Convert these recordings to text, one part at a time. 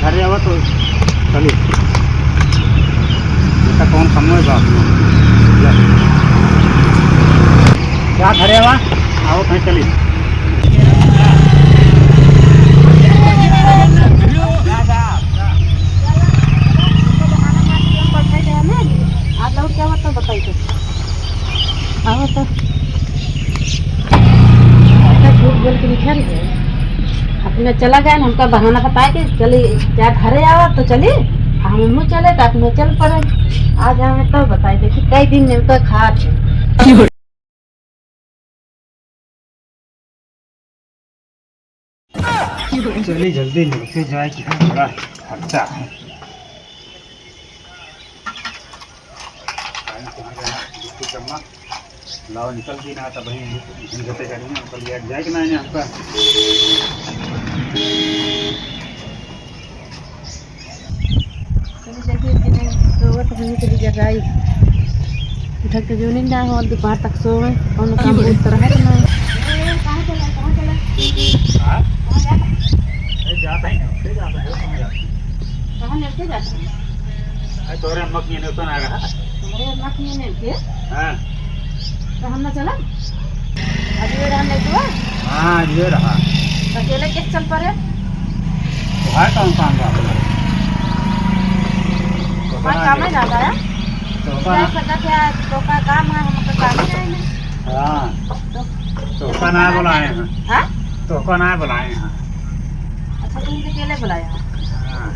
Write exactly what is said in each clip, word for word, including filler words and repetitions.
घरे आवा तो चली। बेटा, कौन कमवे बा अपना? जा। जा घरे आवा, आवा कहीं चली। आज लौट के आवा तो बताई तो। आवा तो। ऐसा झूठ बोल के निकल गए। अपने चला गए ना, हमका बहाना बताए के चली, क्या घरे आवा तो चली, आ हम चले तो अपने चल पड़े। आज हमें तो बताए, देखी कई दिन में तो खात है। चली जल्दी, लेके जाए कि बड़ा खर्चा है। लाओ, निकल दी ना, तब वहीं झंझटे करेंगे, हमको लिया जाए कि ना, इन्हें हमका। चलो, जल्दी, जल्दी, नहीं, तो वो तो हमने चली जगाई। उठक के जोनी ना हो, दोपहर तक सोवे, कौनो काम बहुत तरह है तो ना। ए, कहाँ चला, कहाँ चला? हाँ? कहाँ जाता? ए, जाता ही नहीं, फिर जाता है, कहाँ जाता है? कहाँ लेके जाता है? अरे, तोरे अम्मा की नहीं तो ना रहा। हमारे अम्मा की नहीं के? हाँ। तो हम ना चला? अभी ये रहा नहीं तो? हाँ, ये रहा। तो अकेले कैसे चल पड़े? तो है कौन काम बा अपना? तो हमारे बना काम ले। है ज्यादा है। तो क्या बना। सदा क्या तो का काम है, हम तो काम ही नहीं है। हाँ। तो तो का ना बुलाए हैं। हाँ? तो का ना बुलाए हैं। अच्छा, तुम तो अकेले बुलाए हैं। हाँ।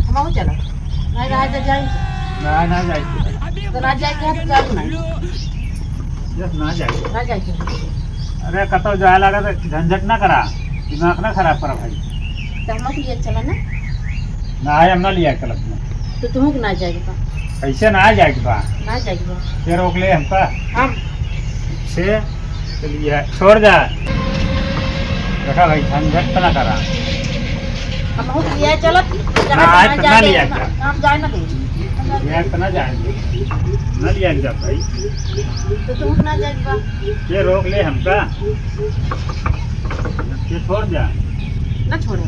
हम चला। नहीं रहा जा जाए। ना, ना जाए। तो ना जाए के तो जाए नहीं। यस, ना जाए। ना जाए के। अरे, कतौ जाए लगा तो झंझट ना करा, दिमाग ना खराब करा भाई। तो हम लोग ये चला ना। ना, हम ना लिया चलत ना। तो तुमको ना जाए के बा। कैसे ना जाए के बा? ना जाए के बा। ये रोक ले हमका। हम। से चलिए, छोड़ जा। देखा भाई, झंझट ना करा। हम बहुत लिया चलत, जहाँ ना, ना तो ना जाए लिया दे, चलत। हम जाए ना दे। लिया तो ना जाए दे। ना लिया जा भाई। तो तुम ना जाए बा। ये रोक ले हमका। ये छोड़ जा। ना छोड़े।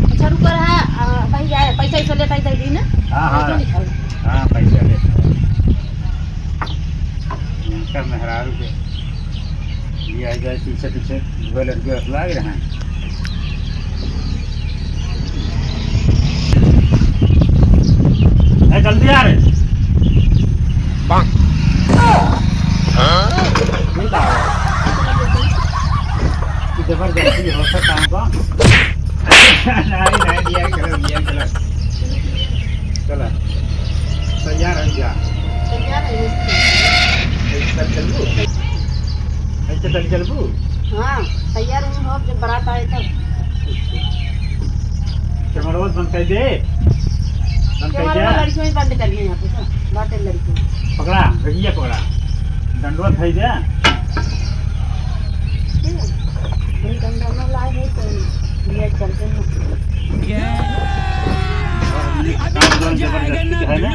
अच्छा, रुको रहा, आ, भाई जाए, पैसा वैसा लेता ही दे दी ना। हाँ, हाँ। पैसा निकाल। हाँ, पैसा लेता। इनका मेहरारू के ये आ जाए पीछे पीछे, दो लड़के बस लाग रहे हैं। ए, जल्दी आ रे। बांग। मिल रहा है। जबरदस्ती हो सकता है। नहीं, नहीं, दिया करो, दिया करो। चला, तैयार है जा। तैयार है, ये चल, चल, चल। ऐसे तल चलबू? हाँ, तैयार हूँ, अब जब बारात आए तब। कैमरवा बंद कर दे। बंद कर कैमरवा दे। लड़कियों ही बंद कर दिए यहाँ पे, सब बातें लड़कियों। पकड़ा, गगिया पकड़ा। डंडवा धर दे। ठीक है। ये डंडवा लाए है तो ये चलते हैं। जबरदस्ती है ना?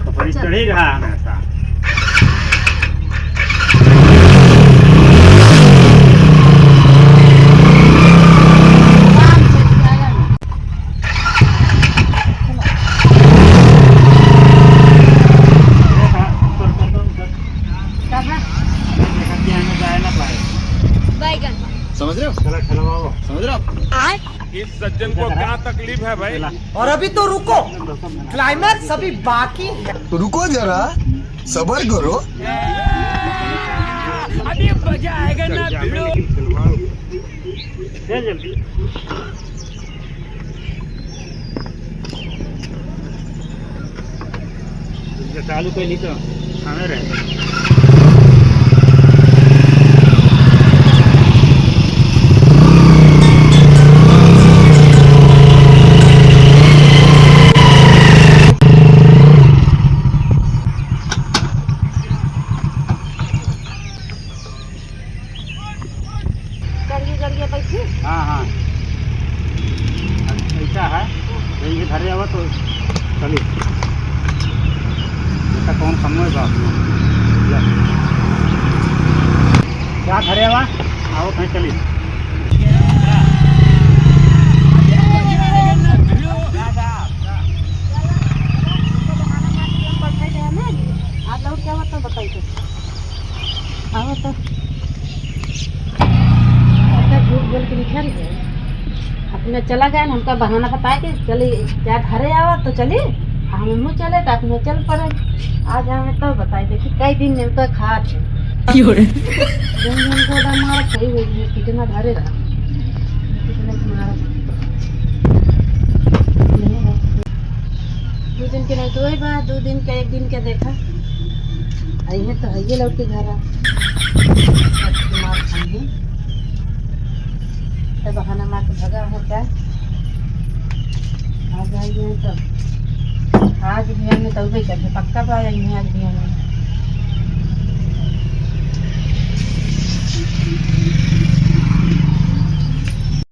तो बड़ी चढ़ी रहा हमेशा। समझ रहे हो? समझ रहे हो आप? इस सज्जन को क्या तकलीफ है भाई? और अभी तो रुको, क्लाइमैक्स अभी बाकी है। रुको जरा, सबर करो। अभी मजा आएगा ना भिड़ो। चल जल्दी। जब चालू कैली तो हमें रहे। गड़िए, गड़िए बैठी। हाँ, हाँ। अब ऐसा है, यही घरे आवा तो चली। ऐसा कौन कमवे बा अपना? जा। जा घरे आवा, आओ कहीं चली। तो क्या होता बताई तो। आओ तो। अच्छा, झूठ बोल के निकल गए। अपने चला गए ना, हमका बहाना बताए के चली, क्या घरे आवा तो चली, हम मुँह चले तो अपने चल पड़े। आज हमें तो बताई, देखी कई दिन में तो खात है। क्यों रे? दिन दिन को उधर मार खाई हुई है, कितना घरे रहा, कितना मार। दो दिन के नहीं तो वही बा, दो दिन के, एक दिन के देखा। अइहे तो हइये लौट के घर आ। मार खाइए। तो बहाना मार के भगा हो क्या? आ जाइए तो। आज भी हमें तौबे करके पक्का पा जाइए आज भी हमें।